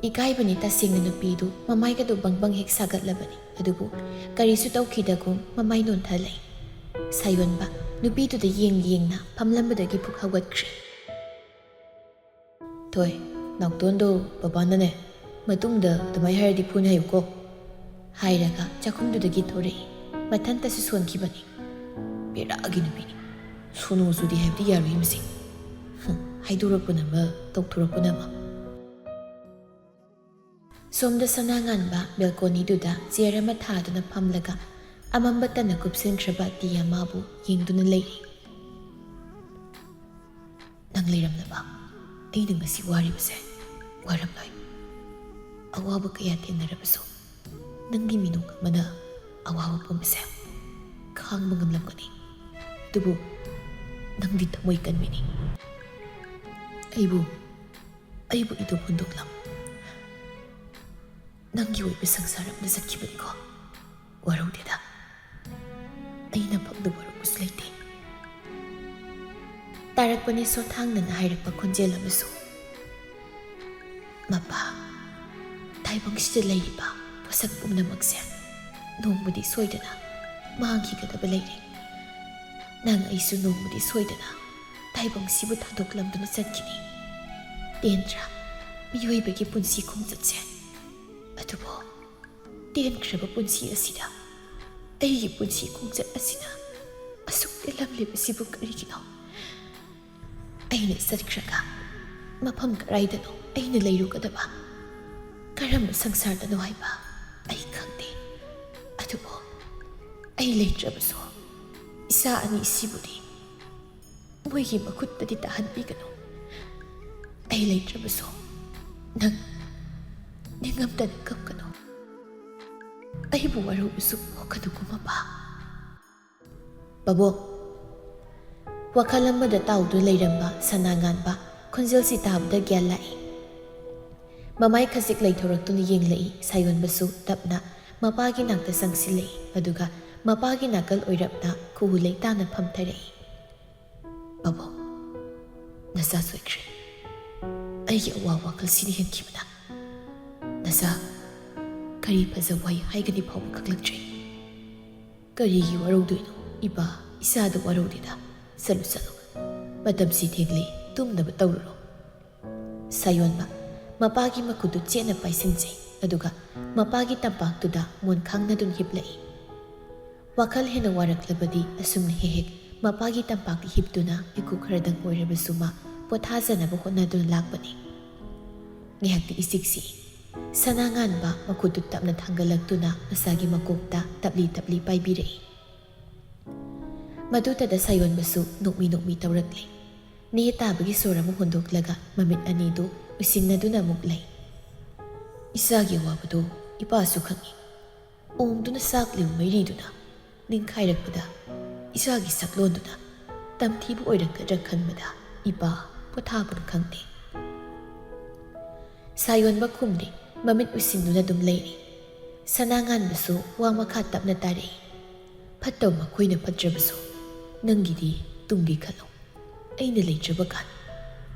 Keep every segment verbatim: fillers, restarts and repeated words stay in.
ꯏꯀꯥꯏꯕꯅꯤ ꯇꯁꯦꯡꯅ ꯅꯨꯄꯤꯗꯨ ꯃꯃꯥꯏꯒꯗꯨ ꯕꯪ ꯕꯪ ꯍꯦꯛ ꯁꯥꯒꯠꯂꯕꯅꯤ꯫ ꯑꯗꯨꯕꯨ ꯀꯔꯤꯁꯨ ꯇꯧꯈꯤꯗꯒꯨꯝ ꯃꯃꯥꯏ ꯅꯣꯟꯊ ꯂꯩ꯫ ꯁꯥꯌꯣꯟꯕ ꯅꯨꯄꯤꯗꯨꯗ ꯌꯦꯡ ꯌꯦꯡꯅ ꯐꯝꯂꯝꯕꯗꯒꯤ ꯐꯨꯛ ꯍꯧꯒꯠꯈ꯭ꯔꯦ꯫ "ꯊꯣꯏ, ꯅꯥꯎꯇꯣꯟꯗꯣ ꯕꯕꯥꯅꯅꯦ ꯃꯇꯨꯡꯗ ꯑꯗꯨꯃꯥꯏ ꯍꯥꯏꯔꯗꯤ ꯐꯨꯅꯤ ꯍꯥꯏꯌꯨꯀꯣ" ꯍꯥꯏꯔꯒ ꯆꯥꯛꯈꯨꯝꯗꯨꯗꯒꯤ ꯊꯣꯔꯛꯏ꯫ ꯃꯊꯟꯇꯁꯨ ꯁꯣꯟꯈꯤꯕꯅꯤ꯫ "ꯕꯦꯔꯥꯒꯤ ꯅꯨꯄꯤꯅꯤ꯫ ꯁꯣꯅꯣ ꯆꯨꯗꯦ ꯍꯥꯏꯕꯗꯤ ꯌꯥꯔꯣꯏ ꯃꯁꯤ꯫ ꯍꯨꯝ, ꯍꯥꯏꯗꯣꯔꯛꯄꯅ ꯑꯃ, ꯇꯧꯊꯣꯔꯛꯄꯅ ꯑꯃ"꯫ ꯁꯣꯝꯗ ꯁꯅꯥꯉꯥꯟꯕ ꯕꯦꯜꯀꯣꯅꯤꯗꯨꯗ ꯆꯤꯌꯔ ꯑꯃ ꯊꯥꯗꯨꯅ ꯐꯝꯂꯒ ꯑꯃꯝꯕ ꯇꯟꯅ ꯀꯨꯞꯁꯤꯟꯈ꯭ꯔꯕ ꯇꯤ ꯑꯃꯕꯨ ꯌꯦꯡꯗꯨꯅ ꯂꯩꯔꯤ꯫ "ꯅꯪ ꯂꯩꯔꯝꯂꯕ ꯑꯩꯅ ꯉꯁꯤ ꯋꯥꯔꯤꯕꯁꯦ ꯋꯥꯔꯝꯂꯣꯏ꯫ ꯑꯋꯥꯕ ꯀꯌꯥ ꯊꯦꯡꯅꯔꯕꯁꯨ ꯅꯪꯒꯤ ꯃꯤꯅꯣꯛ ꯑꯃꯅ ꯑꯋꯥꯕ ꯄꯨꯝꯕꯁꯦ ꯈꯥꯡꯕ ꯉꯝꯂꯝꯒꯅꯤ꯫ ꯑꯗꯨꯕꯨ ꯅꯪꯗꯤ ꯊꯃꯣꯏ ꯀꯟꯕꯤꯅꯤ꯫ ꯑꯩꯕꯨ, ꯑꯩꯕꯨ ꯏꯗꯣꯝ ꯍꯨꯟꯗꯣꯛꯂꯝ꯫ ꯅꯪꯒꯤ ꯑꯣꯏꯕ ꯁꯪꯁꯥꯔ ꯑꯃꯗ ꯆꯠꯈꯤꯕꯅꯤꯀꯣ꯫ ꯋꯥꯔꯧꯗꯦꯗ꯫ ꯑꯩꯅ ꯐꯝꯗ ꯋꯥꯔꯧꯕꯁꯨ ꯂꯩꯇꯦ"꯫ ꯇꯥꯔꯛꯄꯅꯤ ꯁꯣꯊꯥꯡꯅꯅ ꯍꯥꯏꯔꯛꯄ ꯈꯣꯟꯖꯦꯜ ꯑꯃꯁꯨ꯫ "ꯃꯄꯥ, ꯇꯥꯏꯕꯪꯁꯤꯗ ꯂꯩꯔꯤꯕ ꯄꯣꯠꯁꯛ ꯄꯨꯝꯅꯃꯛꯁꯦ ꯅꯣꯡꯃꯗꯤ ꯁꯣꯏꯗꯅ ꯃꯥꯡꯈꯤꯒꯗꯕ ꯂꯩꯔꯦ꯫ ꯅꯪ ꯑꯩꯁꯨ ꯅꯣꯡꯃꯗꯤ ꯁꯣꯏꯗꯅ ꯇꯥꯏꯕꯪꯁꯤꯕꯨ ꯊꯥꯗꯣꯛꯂꯝꯗꯨꯅ ꯆꯠꯈꯤꯅꯤ꯫ ꯇꯦꯟꯗ꯭ꯔꯥ ꯃꯤꯑꯣꯏꯕꯒꯤ ꯄꯨꯟꯁꯤ ꯈꯣꯡꯆꯠꯁꯦ? ꯑꯗꯨꯕꯨ ꯇꯦꯟꯈ꯭ꯔꯕ ꯄꯨꯟꯁꯤ ꯑꯁꯤꯗ ꯑꯩꯒꯤ ꯄꯨꯟꯁꯤ ꯈꯣꯡꯆꯠ ꯑꯁꯤꯅ ꯑꯁꯨꯛ ꯇꯦꯜꯂꯝꯂꯤꯕꯁꯤꯕꯨ ꯀꯔꯤꯒꯤꯅꯣ? ꯑꯩꯅ ꯆꯠꯈ꯭ꯔꯒ ꯃꯐꯝ ꯀꯗꯥꯏꯗꯅꯣ ꯑꯩꯅ ꯂꯩꯔꯨꯒꯗꯕ? ꯀꯔꯝꯕ ꯁꯪꯁꯥꯔꯗꯅꯣ ꯍꯥꯏꯕ ꯑꯩ ꯈꯪꯗꯦ꯫ ꯑꯗꯨꯕꯨ ꯑꯩ ꯂꯩꯇ꯭ꯔꯕꯁꯨ ꯏꯆꯥ ꯑꯅꯤꯁꯤꯕꯨꯗꯤ ꯃꯣꯏꯒꯤ ꯃꯈꯨꯠꯇꯗꯤ ꯇꯥꯍꯟꯕꯤꯒꯅꯨ꯫ ꯑꯩ ꯂꯩꯇ꯭ꯔꯕꯁꯨ ꯅꯪ ꯅꯤꯡꯉꯝꯗꯅ ꯀꯞꯀꯅꯨ꯫ ꯑꯩꯕꯨ ꯋꯥꯔꯧꯕꯁꯨ ꯄꯣꯛꯀꯅꯨꯀꯣ ꯃꯄꯥ"꯫ "ꯕꯕꯣꯛ"꯫ ꯋꯥꯈꯜ ꯑꯃꯗ ꯇꯥꯎꯗꯨꯅ ꯂꯩꯔꯝꯕ ꯁꯅꯥꯉꯥꯟꯕ ꯈꯣꯟꯖꯦꯜꯁꯤ ꯇꯥꯕꯗ ꯒ꯭ꯌꯥꯟ ꯂꯥꯛꯏ꯫ ꯃꯃꯥꯏ ꯈꯖꯤꯛ ꯂꯩꯊꯣꯔꯛꯇꯨꯅ ꯌꯦꯡꯂꯛꯏ꯫ ꯁꯥꯌꯣꯟꯕꯁꯨ ꯇꯞꯅ ꯃꯄꯥꯒꯤ ꯅꯥꯛꯇ ꯆꯪꯁꯤꯜꯂꯛꯏ꯫ ꯑꯗꯨꯒ ꯃꯄꯥꯒꯤ ꯅꯥꯀꯜ ꯑꯣꯏꯔꯞꯅ ꯈꯨꯍꯨ ꯂꯩꯇꯥꯅ ꯐꯝꯊꯔꯛꯏ꯫ "ꯕꯕꯣꯛ, ꯅꯆꯥ ꯁꯣꯏꯈ꯭ꯔꯦ꯫ ꯑꯩꯒꯤ ꯑꯋꯥ ꯋꯥꯈꯜꯁꯤꯅ ꯍꯦꯟꯈꯤꯕꯅ "ꯅꯆꯥ, ꯀꯔꯤ ꯐꯖꯕ ꯋꯥꯍꯩ ꯍꯥꯏꯒꯅꯤ ꯐꯥꯎꯕ ꯈꯪꯂꯛꯇ꯭ꯔꯦ꯫ ꯀꯔꯤꯒꯤ ꯋꯥꯔꯧꯗꯣꯏꯅꯣ? ꯏꯄꯥ, ꯏꯆꯥꯗ ꯋꯥꯔꯧꯗꯦꯗ꯫ ꯆꯠꯂꯨ, ꯆꯠꯂꯨ꯫ ꯃꯇꯝꯁꯤ ꯊꯦꯡꯂꯦ, ꯇꯨꯝꯅꯕ ꯇꯧꯔꯨꯔꯣ꯫" ꯁꯥꯌꯣꯟꯕ ꯃꯄꯥꯒꯤ ꯃꯈꯨꯠꯇꯨ ꯆꯦꯠꯅ ꯄꯥꯏꯁꯤꯟꯖꯩ, ꯑꯗꯨꯒ ꯃꯄꯥꯒꯤ ꯇꯝꯄꯥꯛꯇꯨꯗ ꯃꯣꯟ ꯈꯥꯡꯅꯗꯨꯅ ꯍꯤꯞꯂꯛꯏ꯫ ꯋꯥꯈꯜ ꯍꯦꯟꯅ ꯋꯥꯔꯛꯂꯕꯗꯤ ꯑꯁꯨꯝꯅ ꯍꯦꯛ ꯍꯦꯛ ꯃꯄꯥꯒꯤ ꯇꯝꯄꯥꯛꯇ ꯍꯤꯞꯇꯨꯅ ꯍꯩꯀꯨ ꯈꯔꯗꯪ ꯑꯣꯏꯔꯕꯁꯨ ꯃꯥ ꯄꯣꯊꯥꯖꯅꯕ ꯍꯣꯠꯅꯗꯨꯅ ꯂꯥꯛꯄꯅꯤ꯫ ꯉꯥꯏꯍꯥꯛꯇꯤ ꯏꯆꯤꯛ ꯆꯤꯛꯏ꯫ ꯁꯅꯥ ꯉꯥꯟꯕ ꯃꯈꯨꯠꯇꯨ ꯇꯞꯅ ꯊꯥꯡꯒꯠꯂꯛꯇꯨꯅ ꯃꯁꯥꯒꯤ ꯃꯀꯣꯛꯇ ꯇꯞꯂꯤ ꯇꯞꯂꯤ ꯄꯥꯏꯕꯤꯔꯛꯏ꯫ ꯃꯗꯨꯇꯗ ꯁꯥꯌꯣꯟꯕꯁꯨ ꯅꯣꯛꯃꯤ ꯅꯣꯛꯃꯤ ꯇꯧꯔꯛꯂꯦ꯫ ꯅꯦ ꯇꯥꯕꯒꯤ ꯁꯣꯔ ꯑꯃ ꯍꯣꯟꯗꯣꯛꯂꯒ ꯃꯃꯤꯠ ꯑꯅꯤꯗꯨ ꯎꯏꯁꯤꯟꯅꯗꯨꯅ ꯑꯃꯨꯛ ꯂꯩ꯫ ꯏꯆꯥꯒꯤ ꯑꯋꯥꯕꯗꯨ ꯏꯄꯥꯁꯨ ꯈꯪꯏ꯫ ꯑꯣꯝꯗꯨꯅ ꯆꯥꯛꯂꯤꯕ ꯃꯩꯔꯤꯗꯨꯅ ꯅꯤꯡꯈꯥꯏꯔꯛꯄꯗ ꯏꯆꯥꯒꯤ ꯁꯛꯂꯣꯟꯗꯨꯅ ꯇꯝꯊꯤꯕ ꯑꯣꯏꯔꯛꯀꯗ꯭ꯔꯥ ꯈꯟꯕꯗ ꯏꯄꯥ ꯄꯣꯊꯥꯐꯝ ꯈꯪꯗꯦ꯫ ꯁꯥꯌꯣꯟꯕ ꯈꯨꯝꯗꯦ, ꯃꯃꯤꯠ ꯎꯏꯁꯤꯟꯗꯨꯅ ꯑꯗꯨꯝ ꯂꯩꯔꯤ꯫ ꯁꯅꯥ ꯉꯥꯟꯕꯁꯨ ꯋꯥ ꯃꯈꯥ ꯇꯞꯅ ꯇꯥꯔꯛꯏ꯫ "ꯐꯠꯇꯕ ꯃꯈꯣꯏꯅ ꯐꯠꯇ꯭ꯔꯕꯁꯨ ꯅꯪꯒꯤꯗꯤ ꯇꯨꯡꯒꯤ ꯈꯜꯂꯨ꯫ ꯑꯩꯅ ꯂꯩꯇ꯭ꯔꯕ ꯀꯥꯟ,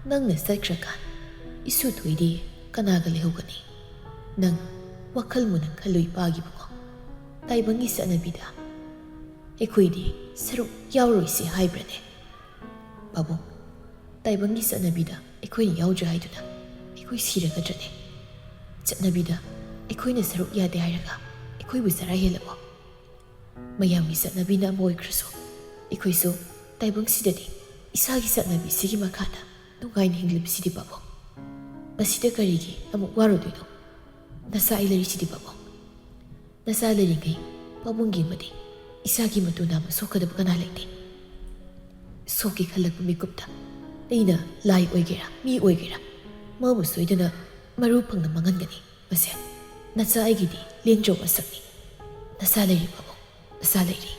ꯅꯪꯅ ꯆꯠꯈ꯭ꯔꯀꯥꯟ, ꯏꯁꯨ ꯊꯣꯏꯗꯤ ꯀꯅꯥꯒ ꯂꯩꯍꯧꯒꯅꯤ? ꯅꯪ ꯋꯥꯈꯜ ꯃꯨꯟꯅ ꯈꯜꯂꯨ ꯏꯄꯥꯒꯤꯕꯨꯀꯣ꯫ ꯇꯥꯏꯕꯪꯒꯤ ꯆꯠꯅꯕꯤꯗ ꯑꯩꯈꯣꯏꯗꯤ ꯁꯔꯨꯛ ꯌꯥꯎꯔꯣꯏꯁꯤ ꯍꯥꯏꯕ꯭ꯔꯅꯦ? ꯄꯥꯕꯨꯡ, ꯇꯥꯏꯕꯪꯒꯤ ꯆꯠꯅꯕꯤꯗ ꯑꯩꯈꯣꯏꯅ ꯌꯥꯎꯗ꯭ꯔꯦ ꯍꯥꯏꯗꯨꯅ ꯑꯩꯈꯣꯏ ꯁꯤꯔꯒꯗ꯭ꯔꯅꯦ? ꯆꯠꯅꯕꯤꯗ ꯑꯩꯈꯣꯏꯅ ꯁꯔꯨꯛ ꯌꯥꯗꯦ ꯍꯥꯏꯔꯒ ꯑꯩꯈꯣꯏꯕꯨ ꯆꯔꯥ ꯍꯦꯜꯂꯕꯣ? ꯃꯌꯥꯝꯒꯤ ꯆꯠꯅꯕꯤꯅ ꯑꯃ ꯑꯣꯏꯈ꯭ꯔꯁꯨ, ꯑꯩꯈꯣꯏꯁꯨ ꯇꯥꯏꯕꯪꯁꯤꯗꯗꯤ ꯏꯁꯥꯒꯤ ꯆꯠꯅꯕꯤꯁꯤꯒꯤ ꯃꯈꯥꯗ ꯅꯨꯡꯉꯥꯏꯅ ꯍꯤꯡꯂꯤꯕꯁꯤꯗꯤ ꯄꯥꯕꯨꯡ꯫ ꯃꯁꯤꯗ ꯀꯔꯤꯒꯤ ꯑꯃꯨꯛ ꯋꯥꯔꯨꯗꯣꯏꯅꯣ? ꯅꯆꯥ ꯑꯩ ꯂꯩꯔꯤꯁꯤꯗꯤ ꯄꯥꯕꯨꯡ꯫ ꯅꯆꯥ ꯂꯩꯔꯤꯉꯩ ꯄꯥꯕꯨꯡꯒꯤ ꯑꯃꯗꯤ ꯏꯁꯥꯒꯤ ꯃꯇꯨ ꯅꯥꯝꯃ ꯁꯣꯛꯀꯗꯕ ꯀꯅꯥ ꯂꯩꯇꯦ? ꯁꯣꯛꯀꯦ ꯈꯜꯂꯛꯄ ꯃꯤꯀꯨꯞꯇ ꯑꯩꯅ ꯂꯥꯏ ꯑꯣꯏꯒꯦꯔꯥ, ꯃꯤ ꯑꯣꯏꯒꯦꯔꯥ, ꯃꯥꯕꯨ ꯁꯣꯏꯗꯅ ꯃꯔꯨ ꯐꯪꯅ ꯃꯥꯡꯍꯟꯒꯅꯤ꯫ ꯃꯁꯦ ꯅꯆꯥ ꯑꯩꯒꯤꯗꯤ ꯂꯦꯡꯖꯧ ꯃꯁꯛꯅꯤ꯫ ꯅꯆꯥ ꯂꯩꯔꯤ ꯄꯥꯕꯨꯡ, ꯅꯆꯥ ꯂꯩꯔꯤ꯫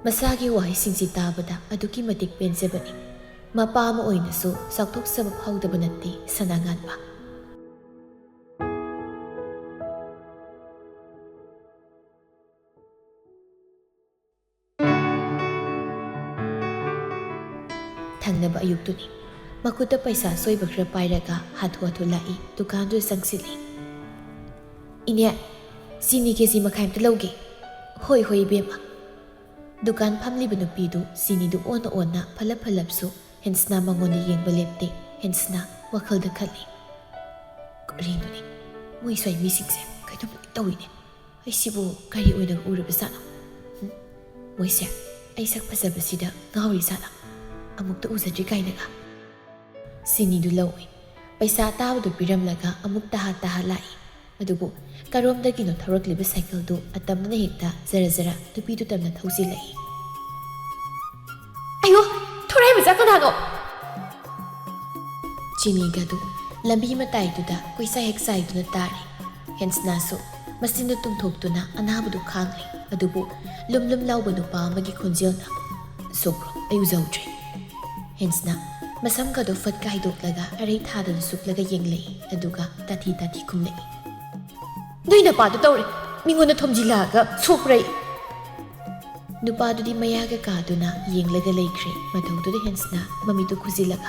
ꯃꯆꯥꯒꯤ ꯋꯥꯍꯩꯁꯤꯡꯁꯤ ꯇꯥꯕꯗ ꯑꯗꯨꯛꯀꯤ ꯃꯇꯤꯛ ꯄꯦꯟꯖꯕꯅꯤ꯫ ꯃꯄꯥ ꯑꯃ ꯑꯣꯏꯅꯁꯨ ꯆꯥꯎꯊꯣꯛꯆꯕ ꯐꯥꯎꯗꯕ ꯅꯠꯇꯦ ꯁꯅꯥꯉꯥꯟꯕ꯫ ꯊꯪꯅꯕ ꯑꯌꯨꯛꯇꯨꯅꯤ꯫ ꯃꯈꯨꯠꯇ ꯄꯩꯁꯥ ꯑꯁꯣꯏꯕ ꯈꯔ ꯄꯥꯏꯔꯒ ꯍꯥꯊꯨ ꯍꯥꯊꯨ ꯂꯥꯛꯏ, ꯗꯨꯀꯥꯟꯗꯨꯗ ꯆꯪꯁꯤꯜꯂꯤ꯫ "ꯏꯅꯦ, ꯆꯤꯅꯤ ꯀꯦꯖꯤ ꯃꯈꯥꯏ ꯑꯝꯇ ꯂꯧꯒꯦ꯫" "ꯍꯣꯏ, ꯍꯣꯏ, ꯏꯕꯦꯝꯃ꯫" ꯗꯨꯀꯥꯟ ꯐꯝꯂꯤꯕ ꯅꯨꯄꯤꯗꯨ ꯆꯤꯅꯤꯗꯨ ꯑꯣꯟꯅ ꯑꯣꯟꯅ ꯐꯠꯂꯞ ꯐꯠꯂꯞꯁꯨ ꯍꯦꯟꯁꯅꯥ ꯃꯉꯣꯟꯗ ꯌꯦꯡꯕ ꯂꯦꯞꯇꯦ꯫ ꯍꯦꯟꯁꯅꯥ ꯋꯥꯈꯜꯗ ꯈꯜꯂꯤ, "ꯀꯔꯤꯅꯣꯅꯦ, ꯃꯣꯏ ꯁ꯭ꯋꯥꯏ ꯃꯤꯁꯤꯡꯁꯦ ꯀꯩꯅꯣꯝ ꯇꯧꯏꯅꯦ꯫ ꯑꯩꯁꯤꯕꯨ ꯀꯔꯤ ꯑꯣꯏꯅ ꯎꯔꯕ ꯖꯥꯠꯅꯣ? ꯍꯨꯝ? ꯃꯣꯏꯁꯦ ꯑꯩ ꯁꯛ ꯐꯖꯕꯁꯤꯗ ꯉꯥꯎꯔꯤ ꯖꯥꯠꯂꯥ? ꯑꯃꯨꯛꯇ ꯎꯖꯗ꯭ꯔꯤ ꯀꯥꯏꯅꯒ?" ꯆꯤꯅꯤꯗꯨ ꯂꯧꯏ꯫ ꯄꯩꯁꯥ ꯑꯇꯥꯕꯗꯨ ꯄꯤꯔꯝꯂꯒ ꯑꯃꯨꯛ ꯇꯍꯥ ꯇꯍꯥ ꯂꯥꯛꯏ꯫ ꯑꯗꯨꯕꯨ ꯀꯔꯣꯝꯗꯒꯤꯅꯣ ꯊꯧꯔꯛꯂꯤꯕ ꯁꯥꯏꯀꯜꯗꯨ ꯑꯇꯝꯅꯅ ꯍꯦꯛꯇ ꯖꯔ ꯖꯔ ꯅꯨꯄꯤꯗꯨ ꯇꯝꯅ ꯊꯧꯖꯤꯜꯂꯛꯏ꯫ "ꯑꯌꯣ, ꯊꯣꯔꯥꯏ ꯃꯆꯥ ꯀꯅꯥꯅꯣ?" ꯆꯤꯅꯤꯒꯗꯨ ꯂꯝꯕꯤ ꯃꯇꯥꯏꯗꯨꯗ ꯀꯣꯏꯆꯥꯏ ꯍꯦꯛ ꯆꯥꯏꯗꯨꯅ ꯇꯥꯔꯤ꯫ ꯍꯦꯟꯁꯅꯥꯁꯨ ꯃꯆꯤꯟꯗꯨ ꯇꯨꯝꯊꯣꯛꯇꯨꯅ ꯑꯅꯥꯕꯗꯨ ꯈꯥꯡꯂꯤ꯫ ꯑꯗꯨꯕꯨ ꯂꯨꯝ ꯂꯨꯝ ꯂꯥꯎꯕ ꯅꯨꯄꯥ ꯑꯃꯒꯤ ꯈꯣꯟꯖꯦꯜꯅ, "ꯁꯣꯛꯄ꯭ꯔꯣ? ꯑꯩ ꯎꯖꯍꯧꯗ꯭ꯔꯦ꯫" ꯍꯦꯟꯁꯅꯥ ꯃꯁꯝꯒꯗꯣ ꯐꯠꯀ ꯍꯥꯏꯗꯣꯛꯂꯒ ꯑꯔꯩ ꯊꯥꯗꯅ ꯁꯨꯛꯂꯒ ꯌꯦꯡꯂꯛꯏ, ꯑꯗꯨꯒ ꯇꯥꯊꯤ ꯇꯥꯊꯤ ꯈꯨꯝꯂꯛꯏ, "ꯅꯣꯏ ꯅꯄꯥꯗꯣ ꯇꯧꯔꯦ, ꯃꯤꯉꯣꯟꯗ ꯊꯣꯝꯖꯤꯜꯂꯛꯑꯒ ꯁꯣꯛꯄ꯭ꯔꯥ?" ꯅꯨꯄꯥꯗꯨꯗꯤ ꯃꯌꯥꯒ ꯀꯥꯗꯨꯅ ꯌꯦꯡꯂꯒ ꯂꯩꯈ꯭ꯔꯦ꯫ ꯃꯇꯧꯗꯨꯗ ꯍꯦꯟꯁꯅꯥ ꯃꯃꯤꯠꯇꯨ ꯈꯨꯖꯤꯜꯂꯒ,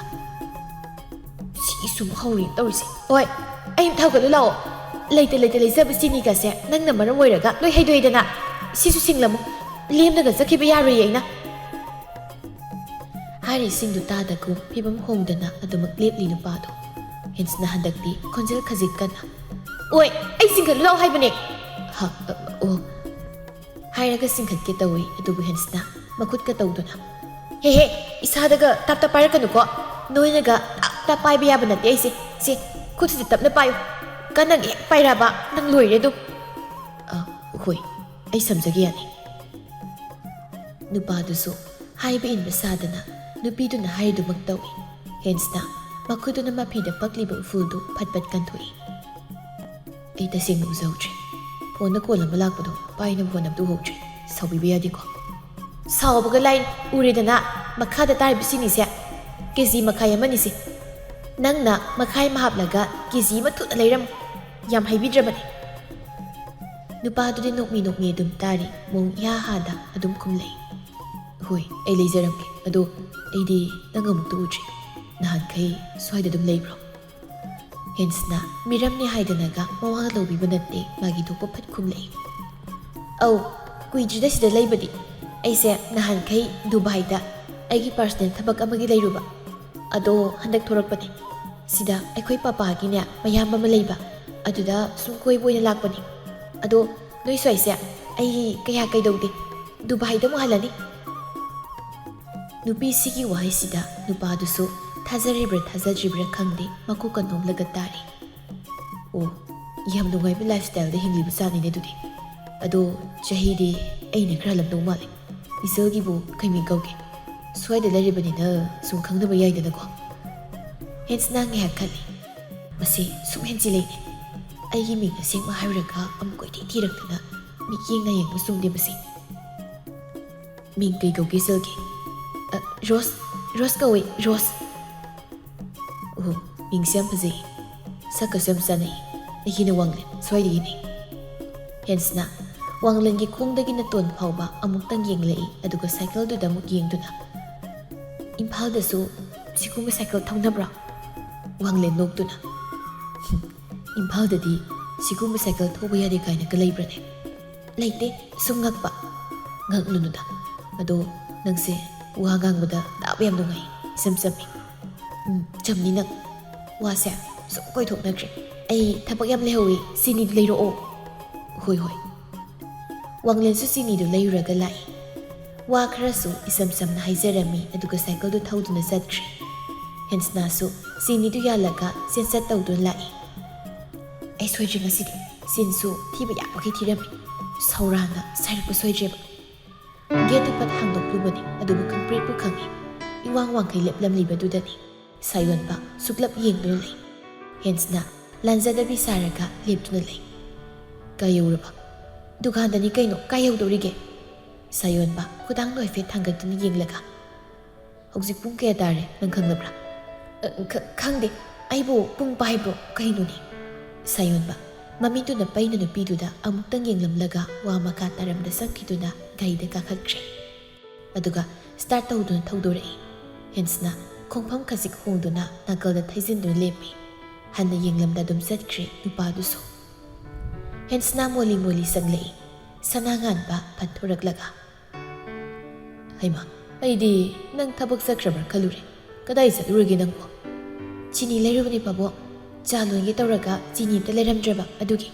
"ꯁꯤ ꯁꯨꯝ ꯍꯧꯔꯦ ꯇꯧꯔꯤꯁꯦ꯫ ꯍꯣꯏ, ꯑꯩ ꯊꯥꯒꯠꯂꯨ ꯂꯥꯛꯑꯣ꯫ ꯂꯩꯇ ꯂꯩꯇ ꯂꯩꯖꯕ ꯆꯤꯅꯤꯒꯁꯦ ꯅꯪꯅ ꯃꯔꯝ ꯑꯣꯏꯔꯒ ꯂꯣꯏ ꯍꯩꯗꯣꯛꯏꯗꯅ꯫ ꯁꯤꯁꯨ ꯁꯤꯡꯂꯝꯃꯨ꯫ ꯂꯦꯝꯅꯒ ꯆꯠꯈꯤꯕ ꯌꯥꯔꯣꯏꯌꯦ ꯑꯩꯅ꯫" ꯍꯥꯏꯔꯤꯁꯤꯡꯗꯨ ꯇꯥꯗꯒꯨꯝ ꯐꯤꯕꯝ ꯍꯣꯡꯗꯅ ꯑꯗꯨꯃꯛ ꯂꯦꯞꯂꯤ ꯅꯨꯄꯥꯗꯣ꯫ ꯍꯦꯟꯁꯅꯥ ꯍꯟꯗꯛꯇꯤ ꯈꯣꯟꯖꯦꯜ ꯈꯖꯤꯛ ꯀꯟꯅ, "ꯑꯣꯏ, ꯑꯩ ꯆꯤꯡꯈꯠꯂꯨ ꯂꯥꯛꯑꯣ ꯍꯥꯏꯕꯅꯦ!" "ꯍ, ꯑ, ꯑꯣ꯫" ꯍꯥꯏꯔꯒ ꯆꯤꯡꯈꯠꯀꯦ ꯇꯧꯏ, ꯑꯗꯨꯕꯨ ꯍꯦꯟꯁꯅꯥ ꯃꯈꯨꯠꯀ ꯇꯧꯗꯨꯅ, "ꯍꯦ, ꯍꯦ, ꯏꯁꯥꯗꯒ ꯇꯥꯞ ꯇꯥꯞ ꯄꯥꯏꯔꯛꯀꯅꯨꯀꯣ꯫ ꯅꯣꯏꯅꯒ ꯇꯥꯞ ꯇꯥꯞ ꯄꯥꯏꯕ ꯌꯥꯕ ꯅꯠꯇꯦ ꯑꯩꯁꯦ꯫ ꯁꯦ, ꯈꯨꯠꯁꯤꯗ ꯇꯞꯅ ꯄꯥꯏꯌꯨ꯫ ꯀꯟꯅꯒ ꯍꯦꯛ ꯄꯥꯏꯔꯛꯑꯕ ꯅꯪ ꯂꯣꯏꯔꯦ ꯑꯗꯨꯝ꯫" "ꯑ, ꯍꯣꯏ, ꯑꯩ ꯁꯝꯖꯒꯦ ꯌꯥꯅꯤ꯫" ꯅꯨꯄꯥꯗꯨꯁꯨ ꯍꯥꯏꯕ ꯏꯟꯕ ꯁꯥꯗꯅ ꯅꯨꯄꯤꯗꯨꯅ ꯍꯥꯏꯔꯤꯗꯨꯃꯛ ꯇꯧꯏ꯫ ꯍꯦꯟꯁꯅꯥ ꯃꯈꯨꯠꯇꯨꯅ ꯃꯐꯤꯗ ꯄꯛꯂꯤꯕ ꯎꯐꯨꯜꯗꯨ ꯐꯠ ꯐꯠ ꯀꯟꯊꯣꯛꯏ꯫ "ꯑꯩ ꯇꯁꯦꯡꯅ ꯎꯖꯍꯧꯗ꯭ꯔꯦ꯫ ꯐꯣꯟꯗ ꯀꯣꯜ ꯑꯃ ꯂꯥꯛꯄꯗꯣ ꯄꯥꯏꯅꯕ ꯍꯣꯠꯅꯕꯗꯨ ꯎꯍꯧꯗ꯭ꯔꯦ꯫ ꯁꯥꯎꯕꯤꯕ ꯌꯥꯗꯦꯀꯣ꯫" "ꯁꯥꯎꯕꯒ ꯂꯥꯏꯔꯤ, ꯎꯔꯦꯗꯅ ꯃꯈꯥꯗ ꯇꯥꯔꯤꯕ ꯆꯤꯅꯤꯁꯦ꯫ ꯀꯦ ꯖꯤ ꯃꯈꯥꯏ ꯑꯃꯅꯤꯁꯦ꯫ ꯅꯪꯅ ꯃꯈꯥꯏ ꯑꯃ ꯍꯥꯞꯂꯒ ꯀꯦ ꯖꯤ ꯑꯃ ꯊꯨꯅ ꯂꯩꯔꯝꯃꯨ꯫ ꯌꯥꯝ ꯍꯩꯕꯤꯗ꯭ꯔꯕꯅꯦ꯫" ꯅꯨꯄꯥꯗꯨꯗꯤ ꯅꯣꯛꯃꯤ ꯅꯣꯛꯃꯤ ꯑꯗꯨꯝ ꯇꯥꯔꯤ, ꯃꯑꯣꯡ ꯏꯍꯥ ꯍꯥꯗ ꯑꯗꯨꯝ ꯈꯨꯝꯂꯛꯏ꯫ "ꯍꯣꯏ, ꯑꯩ ꯂꯩꯖꯔꯝꯒꯦ꯫ ꯑꯗꯣ ꯑꯩꯗꯤ ꯅꯪ ꯑꯃꯨꯛꯇ ꯎꯗ꯭ꯔꯤ꯫ ꯅꯍꯥꯟꯈꯩ ꯁ꯭ꯋꯥꯏꯗ ꯑꯗꯨꯝ ꯂꯩꯕ꯭ꯔꯣ? ꯍꯦꯟꯁꯅ ꯃꯤꯔꯝꯅꯤ ꯍꯥꯏꯗꯅꯒ ꯃꯋꯥꯒ ꯂꯧꯕꯤꯕ ꯅꯠꯇꯦ, ꯃꯥꯒꯤ ꯊꯣꯛꯄ ꯐꯠ ꯈꯨꯝꯂꯛꯏ꯫ ꯑꯧ, ꯀꯨꯏꯗ꯭ꯔꯤꯗ ꯁꯤꯗ ꯂꯩꯕꯗꯤ꯫ ꯑꯩꯁꯦ ꯅꯍꯥꯟꯈꯩ ꯗꯨꯕꯥꯏꯗ ꯑꯩꯒꯤ ꯄꯥꯔꯁꯅꯦꯜ ꯊꯕꯛ ꯑꯃꯒꯤ ꯂꯩꯔꯨꯕ꯫ ꯑꯗꯣ ꯍꯟꯗꯛ ꯊꯣꯔꯛꯄꯅꯦ꯫ ꯁꯤꯗ ꯑꯩꯈꯣꯏ ꯄꯥꯄꯥꯒꯤꯅꯦ ꯃꯌꯥꯝꯕ ꯑꯃ ꯂꯩꯕ, ꯑꯗꯨꯗ ꯁꯨꯝ ꯀꯣꯏꯕ ꯑꯣꯏꯅ ꯂꯥꯛꯄꯅꯦ꯫ ꯑꯗꯣ ꯅꯣꯏ ꯁ꯭ꯋꯥꯏꯁꯦ ꯑꯩ ꯀꯌꯥ ꯀꯩꯗꯧꯗꯦ, ꯗꯨꯕꯥꯏꯗ ꯑꯃꯨꯛ ꯍꯜꯂꯅꯤ꯫ ꯅꯨꯄꯤꯁꯤꯒꯤ ꯋꯥꯍꯩꯁꯤꯗ ꯅꯨꯄꯥꯗꯨꯁꯨ ꯊꯥꯖꯔꯤꯕ꯭ꯔꯥ ꯊꯥꯖꯗ꯭ꯔꯤꯕ꯭ꯔꯥ ꯈꯪꯗꯦ, ꯃꯀꯣꯛꯀ ꯅꯣꯝꯂꯒ ꯇꯥꯔꯤ꯫ ꯑꯣ, ꯌꯥꯝ ꯅꯨꯡꯉꯥꯏꯕ ꯂꯥꯏꯐ ꯁ꯭ꯇꯥꯏꯜꯗ ꯍꯤꯡꯂꯤꯕ ꯖꯥꯠꯅꯤꯅꯦ ꯑꯗꯨꯗꯤ꯫ ꯑꯗꯣ ꯆꯍꯤꯗꯤ ꯑꯩꯅ ꯈꯔ ꯍꯜꯂꯝꯗꯧ ꯃꯥꯜꯂꯦ꯫ ꯏꯆꯜꯒꯤꯕꯨ ꯀꯩ ꯃꯤꯡ ꯀꯧꯒꯦ? ꯁ꯭ꯋꯥꯏꯗ ꯂꯩꯔꯤꯕꯅꯤꯅ ꯁꯨꯝ ꯈꯪꯅꯕ ꯌꯥꯏꯗꯅꯀꯣ꯫ ꯍꯦꯟꯁꯅ ꯉꯥꯏꯍꯥꯛ ꯈꯜꯂꯤ꯫ ꯃꯁꯤ ꯁꯨꯝ ꯍꯦꯟꯖꯤꯜꯂꯛꯏꯅꯦ꯫ ꯑꯩꯒꯤ ꯃꯤꯡ ꯑꯁꯦꯡꯕ ꯍꯥꯏꯔꯨꯔꯒ ꯑꯃꯨꯛ ꯀꯣꯏꯊꯤ ꯊꯤꯔꯛꯇꯅ ꯃꯤꯠꯌꯦꯡ ꯅꯥꯌꯦꯡꯕ ꯆꯨꯝꯗꯦ ꯃꯁꯤ꯫ ꯃꯤꯡ ꯀꯩ ꯀꯧꯒꯦ ꯏꯆꯜꯒꯤ? ꯑ, ꯔꯣꯁ, ꯔꯣꯁ ꯀꯧꯏ, ꯔꯣꯁ꯫ ꯑꯣꯍꯣ, ꯃꯤꯡꯁꯦ ꯌꯥꯝ ꯐꯖꯩ꯫ ꯁꯛꯀꯁꯨ ꯌꯥꯝ ꯆꯥꯟꯅꯩ꯫ ꯑꯩꯒꯤꯅ ꯋꯥꯡꯂꯦꯟ, ꯁ꯭ꯋꯥꯏꯗꯒꯤꯅꯦ꯫ ꯍꯦꯟꯁꯅ ꯋꯥꯡꯂꯦꯟꯒꯤ ꯈꯣꯡꯗꯒꯤ ꯅꯇꯣꯟ ꯐꯥꯎꯕ ꯑꯃꯨꯛꯇꯪ ꯌꯦꯡꯂꯛꯏ, ꯑꯗꯨꯒ ꯁꯥꯏꯀꯜꯗꯨꯗ ꯑꯃꯨꯛ ꯌꯦꯡꯗꯨꯅ, "ꯏꯝꯐꯥꯜꯗꯁꯨ ꯁꯤꯒꯨꯝꯕ ꯁꯥꯏꯀꯜ ꯊꯧꯅꯕ꯭ꯔꯣ?" ꯋꯥꯡꯂꯦꯟ ꯅꯣꯛꯇꯨꯅ, "ꯏꯝꯐꯥꯜꯗꯗꯤ ꯁꯤꯒꯨꯝꯕ ꯁꯥꯏꯀꯜ ꯊꯧꯕ ꯌꯥꯗꯦ ꯀꯥꯏꯅꯒ ꯂꯩꯕ꯭ꯔꯅꯦ?" "ꯂꯩꯇꯦ, ꯁꯨꯝ ꯉꯛꯄ꯫" "ꯉꯛꯂꯨꯅꯨꯗ꯫ ꯑꯗꯣ ꯅꯪꯁꯦ ꯋꯥ ꯉꯥꯡꯕꯗ ꯇꯥꯕ ꯌꯥꯝ ꯅꯨꯡꯉꯥꯏ, ꯏꯆꯝ ꯆꯝꯃꯤ꯫" "ꯎꯝ, ꯆꯝꯅꯤ ꯅꯪ꯫ ꯋꯥꯁꯦ ꯁꯨꯝ ꯀꯣꯏꯊꯣꯛꯅꯈ꯭ꯔꯦ꯫ ꯑꯩ ꯊꯕꯛ ꯌꯥꯝ ꯂꯩꯍꯧꯋꯤ, ꯆꯤꯅꯤꯗꯨ ꯂꯩꯔꯛꯑꯣ꯫" "ꯍꯣꯏ, ꯍꯣꯏ꯫" ꯋꯥꯡꯂꯦꯟꯁꯨ ꯆꯤꯅꯤꯗꯨ ꯂꯩꯔꯨꯔꯒ ꯂꯥꯛꯏ꯫ ꯋꯥ ꯈꯔꯁꯨ ꯏꯆꯝ ꯆꯝꯅ ꯍꯥꯏꯖꯔꯝꯃꯤ, ꯑꯗꯨꯒ ꯁꯥꯏꯀꯜꯗꯨ ꯊꯧꯗꯨꯅ ꯆꯠꯈ꯭ꯔꯦ꯫ ꯍꯦꯟꯁꯅꯥꯁꯨ ꯆꯤꯅꯤꯗꯨ ꯌꯥꯜꯂꯒ ꯆꯦꯟꯆꯠ ꯇꯧꯗꯨꯅ ꯂꯥꯛꯏ꯫ "ꯑꯩ ꯁꯣꯏꯗ꯭ꯔꯦ ꯉꯁꯤꯗꯤ꯫ ꯁꯤꯟꯁꯨ ꯊꯤꯕ ꯌꯥꯕꯈꯩ ꯊꯤꯔꯝꯃꯤ꯫ ꯁꯧꯔꯥꯡꯅ ꯁꯥꯏꯔꯛꯄ ꯁꯣꯏꯗ꯭ꯔꯦꯕ꯫" ꯒꯦꯠꯇꯨ ꯐꯠ ꯍꯥꯡꯗꯣꯛꯂꯨꯕꯅꯤ, ꯑꯗꯨꯕꯨ ꯈꯪꯄ꯭ꯔꯦꯛꯄꯨ ꯈꯪꯏ꯫ ꯏꯋꯥꯡ ꯋꯥꯡꯈꯩ ꯂꯦꯞꯂꯝꯂꯤꯕꯗꯨꯗꯅꯤ ꯁꯥꯌꯣꯟꯕ ꯁꯨꯛꯂꯞ ꯌꯦꯡꯗꯨꯅ ꯂꯩ꯫ ꯍꯦꯟꯁꯅ ꯂꯥꯟꯖꯗꯕꯤ ꯁꯥꯔꯒ ꯂꯦꯞꯇꯨꯅ ꯂꯩ꯫ "ꯀꯥꯏ ꯌꯧꯔꯕ?" "ꯗꯨꯀꯥꯟꯗꯅꯤ ꯀꯩꯅꯣ, ꯀꯥꯏ ꯌꯧꯗꯧꯔꯤꯒꯦ?" ꯁꯥꯌꯣꯟꯕ ꯈꯨꯗꯥꯡꯗꯣ ꯍꯥꯏꯐꯦꯠ ꯊꯥꯡꯒꯠꯇꯨꯅ ꯌꯦꯡꯂꯒ, "ꯍꯧꯖꯤꯛ ꯄꯨꯡ ꯀꯌꯥ ꯇꯥꯔꯦ, ꯅꯪ ꯈꯪꯂꯕ꯭ꯔꯥ?" "ꯑ, ꯈ-, ꯈꯪꯗꯦ꯫ ꯑꯩꯕꯨ ꯄꯨꯡ ꯄꯥꯏꯕ꯭ꯔꯣ? ꯀꯩꯅꯣꯅꯦ?" ꯁꯥꯌꯣꯟꯕ ꯃꯃꯤꯠꯇꯨꯅ ꯄꯩꯅ ꯅꯨꯄꯤꯗꯨꯗ ꯑꯃꯨꯛꯇꯪ ꯌꯦꯡꯂꯝꯂꯒ ꯋꯥ ꯃꯈꯥ ꯇꯥꯔꯝꯗ ꯆꯪꯈꯤꯗꯨꯅ ꯒꯥꯔꯤꯗ ꯀꯥꯈꯠꯈ꯭ꯔꯦ꯫ ꯑꯗꯨꯒ ꯁ꯭ꯇꯥꯔꯠ ꯇꯧꯗꯨꯅ ꯊꯧꯗꯣꯔꯛꯏ꯫ ꯍꯦꯟꯁꯅ ꯈꯣꯡꯐꯝ ꯈꯖꯤꯛ ꯍꯣꯡꯗꯨꯅ ꯅꯥꯀꯜꯗ ꯊꯩꯖꯤꯟꯗꯨꯅ ꯂꯦꯞꯄꯤ꯫ ꯍꯟꯅ ꯌꯦꯡꯂꯝꯗ ꯑꯗꯨꯝ ꯆꯠꯈ꯭ꯔꯦ ꯅꯨꯄꯥꯗꯨꯁꯨ꯫ ꯍꯦꯟꯁꯅꯥ ꯃꯣꯂꯤ ꯃꯣꯂꯤ ꯆꯪꯂꯛꯏ꯫ ꯁꯅꯥ ꯉꯥꯟꯕ ꯐꯠ ꯊꯣꯔꯛꯂꯒ, "ꯍꯩꯃꯥ, ꯑꯩꯗꯤ ꯅꯪ ꯊꯕꯛ ꯆꯠꯈ꯭ꯔꯕ꯭ꯔꯥ ꯈꯜꯂꯨꯔꯦ꯫ ꯀꯗꯥꯏ ꯆꯠꯂꯨꯔꯒꯦ ꯅꯪꯕꯣ?" "ꯆꯤꯅꯤ ꯂꯩꯔꯨꯕꯅꯦ ꯄꯥꯕꯣꯛ꯫ ꯆꯥ ꯂꯣꯟꯒꯦ ꯇꯧꯔꯒ ꯆꯤꯅꯤ ꯑꯝꯇ ꯂꯩꯔꯝꯗ꯭ꯔꯕ ꯑꯗꯨꯒꯤ꯫"